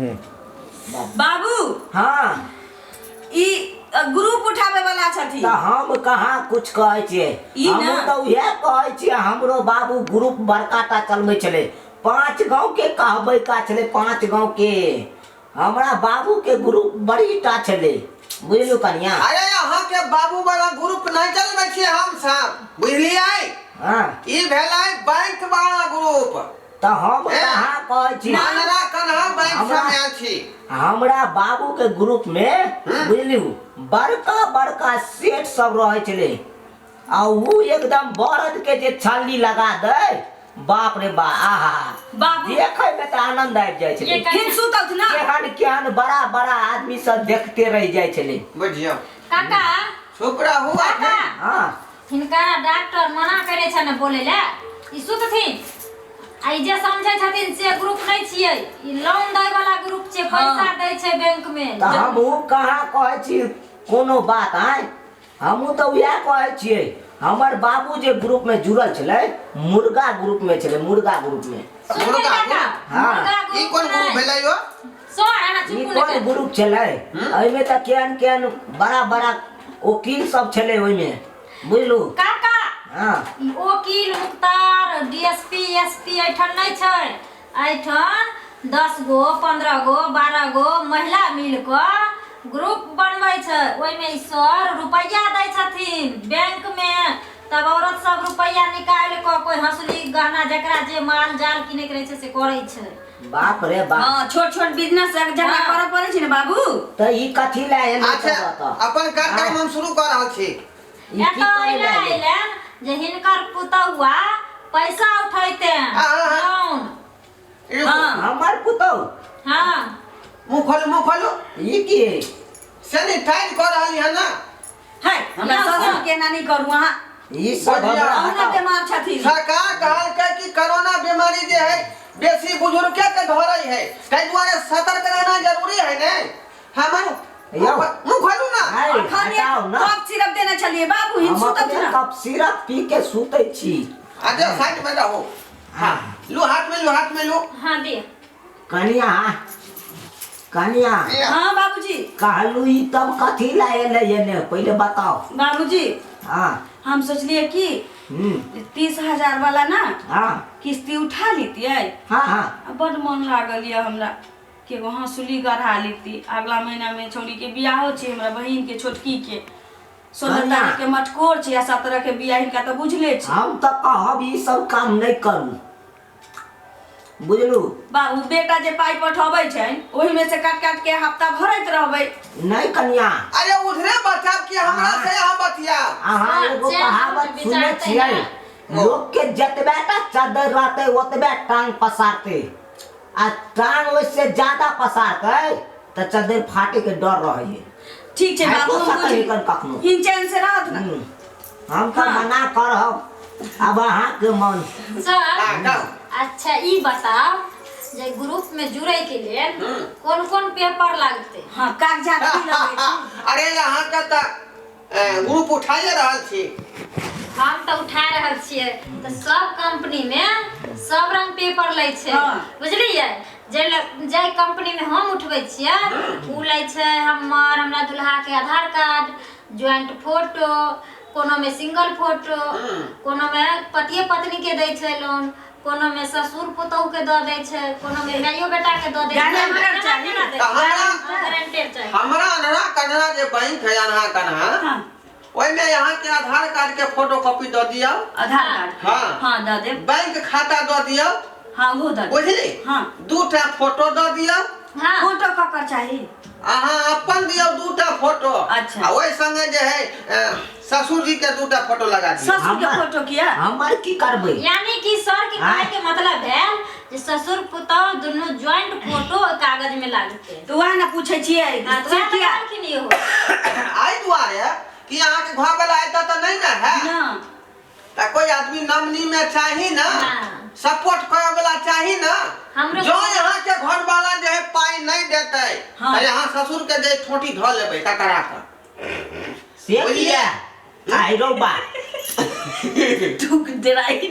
बाबू। हाँ। ई ग्रुप उठावे वाला छथिन। तऽ हम कहाँ कुछ कहै छियै? ई ना। हमहूँ तऽ उएह कहै छियै। हमरो बाबू ग्रुप बड़का टा चलबै छलै, 5 गाँव के कहबै का छलै, 5 गाँव के। हमरा बाबू के ग्रुप बड़ी टा छलै, बुझलू कनिया? अरे अहाँ के बाबू वाला ग्रुप नहीं चलबै छियै हम सब, बुझलियै? हाँ। ई भेलै बैंक वाला ग्रुप। तऽ हम ए, कहाँ कहै छी? अनरा कन्हा बैंक से हमरा- हम आयल छी। हमरा बाबू के ग्रुप में बुझलू बड़का बड़का सेठ सब रहै छलै, आ ऊ एकदम बरद के जे छल्ली लगा दै, बाप रे बा, आहा। बाबू। देखै में तऽ आनंद आबि जाइ छलै। हिन सुतल ना। केहन केहन बड़ा बड़ा आदमी सब देखते रहि जाइ छलै। बुझियौ। काका। चुप रहू। काका। हाँ। हिनका डॉक्टर मना करे छै ने बोले ले, ई सुतथिन आ ई जे समझै छथिन से ग्रुप नहि छियै, ई लोन दै वाला ग्रुप छै, पैसा दै छै बैंक में। तऽ हमहूँ कहाँ कहै छी कोनो बात? आँय, हमहूँ तऽ उएह कहै छियै। हमर बाबू जे ग्रुप में जुड़ल छलै, मुर्गा ग्रुप में छलै, मुर्गा ग्रुप में। सुनबै मुर्गा काका? ग्रुप? हाँ। मुर्गा ई ग्रुप कोन ग्रुप नहि। भेलै यौ? सर, अहाँ ई चुप ने कोन करू। ग्रुप छलै? एहिमे तऽ केहन केहन बड़ा बड़ा वकील सब छलै ओहिमे, बुझलू? काका। हाँ। ई वकील मुख्तार डीएसपी एसपी एहिठाम नहि छै। एहिठाम 10 गो 15 गो 12 गो महिला मिल कऽ ग्रुप बनबै छै, ओहिमे ई सर रुपैआ दै छथिन बैंक मे, तब औरत सब रुपैआ निकालि कऽ कोइ हंसुली गहना जकरा जे माल जाल किनैके रहै छै से करै छै। बाप रे बाप। हाँ, छोट छोट बिजनेस झगड़ा हाँ। करऽ पड़ै छै ने बाबू। तऽ ई कथी लए एलै? अच्छा। तब एतऽ? अपन कार्यक्रम हम शुरू कऽ रहल छी। ई की एतऽ करै अइला लए एलै? अइलन जे हिनकर पुतहुआ पैसा उठैते हाँ। लोन। रुकू। हाँ। हमर पुतहु? हाँ। मुँह खोलू, मुँह खोलू। ई की? सैनिटाइज कऽ रहली हन ना। है, हमरा यौ, ससुर सर। के एना नहि करू अहाँ। ई सब बढ़िया। हमरा अहुँ हटाउ। बीमार छथिन। सरकार कहलकै कि कोरोना बीमारी जे है बेसी बुजुर्ग के धरै है, ताहि दुआरे सतर्क रहना जरूरी है ने। हमर यौ। मुँह खोलू ना। आइ, अखन हटाउ ना। कफ सिरप देने छलियै बाबू, हिन हम सुतत अपने ना। कफ सिरप पी के सुतै छी। आ जाओ, साइड में रहो। हाँ। लू हाथ में, लू हाथ में लू। हाँ दे। कनिया, कनिया। हाँ बाबूजी। कहलू ई तब कथी लए एलै एने, पहिले बताओ। बाबूजी। हाँ। हम सोचलिए कि 30,000 वाला ना हाँ किस्ती उठा लीतियै। हाँ हाँ। आ बड मन लागल यऽ हमरा कि एगो हँसुली गढ़ा लीती। अगला महीना में छौड़ी के बियाहो छै, हमरा बहिन के छोटकी के 16 कन्या। तारीख के मटकोर छै आ 17 के बियाह, हिनका तऽ बुझले छै। हम तऽ कहब ई सब काम नहि करू, बुझलू? बाबू, बेटा जे पाइ पठबै छनि ओहिमे से काट काट के हफ्ता भरैत रहबै। नहीं कन्या। अरे उधरे बचाव कि हमरा से यहाँ बतिया। अहाँ सर, एगो जे कहावत हम सुनै विचारते छियै? हैं। लोक के जतबे टा चद्दर रहतै ओतबे टांग पसारतै, आ टांग ओहिसे ज्यादा पसारतै तऽ चद्दर फाटे के डर रहैए। ठीक छै बाबू, फाटो हम सकै बुझि कन कखनो। हिन चैन से रहत ने। हम तऽ हाँ। मना करब, अब अहाँके मन। सर। हाँ, कहू। अच्छा ई बताओ जे ग्रुप में जुड़े के लेल कौन कौन पेपर लागते? हाँ, कागजात की लगै छै? अरे अहाँ के तऽ ग्रुप उठाइए रहल छी। हम तऽ उठा रहल छियै तऽ सब कंपनी में सब रंग पेपर लै छै। हाँ। बुझलियै? जे जाहि कंपनी में हम उठबै छियै उ लै छै हमर हमरा दुल्हा के आधार कार्ड, ज्वाइंट फोटो, कोनो में सिंगल फोटो, कोनो में पतिये पत्नी के दै छै लोन, कोनो में ससुर पुतहु के दऽ दै छै, कोनो में माइयो बेटा के दऽ दै छै। गारंटर केना चाही। केना दै तऽ छै? हमरा गारंटर चाही। हमरा अन्हरा कन्हरा जे बैंक है अन्हा कन्हा, हाँ। ओहिमे अहाँ के आधार कार्ड के फोटो कॉपी दऽ दियौ। आधार कार्ड? हाँ। हाँ, दऽ देब। बैंक खाता दऽ दियौ। हाँ, ओहो दऽ देब। बुझली? हाँ। दूटा फोटो दऽ दियौ। हाँ। फोटो ककर चाही? अहाँ अपन दियौ दूटा फोटो। अच्छा। आ ओहि संगे जे है ससुर जी के दूटा फोटो लगा दियौ। ससुर के फोटो किया? हमर की करबै? यानी कि सर के हाँ। कहे के मतलब है जे ससुर पुतहु दुनू ज्वाइंट फोटो कागज में लागते। तऽ वएह ने पूछै छियै। हाँ, तऽ से वएह किया? कहलखिन इहो। एहि दुआरे कि अहाँके घर वाला एतऽ तऽ नहि ने है। ना। तऽ कोई आदमी नमनी में चाही ना, हाँ। सपोर्ट करे वाला चाही ना। हमरो जो यहाँ के घर वाला जे है पाई नहीं देते, हाँ। तऽ यहाँ ससुर के जे ठोटी धऽ लेबै ककरा के। से बुझलियै? किया? आइ रौ बा। टूक देराइ।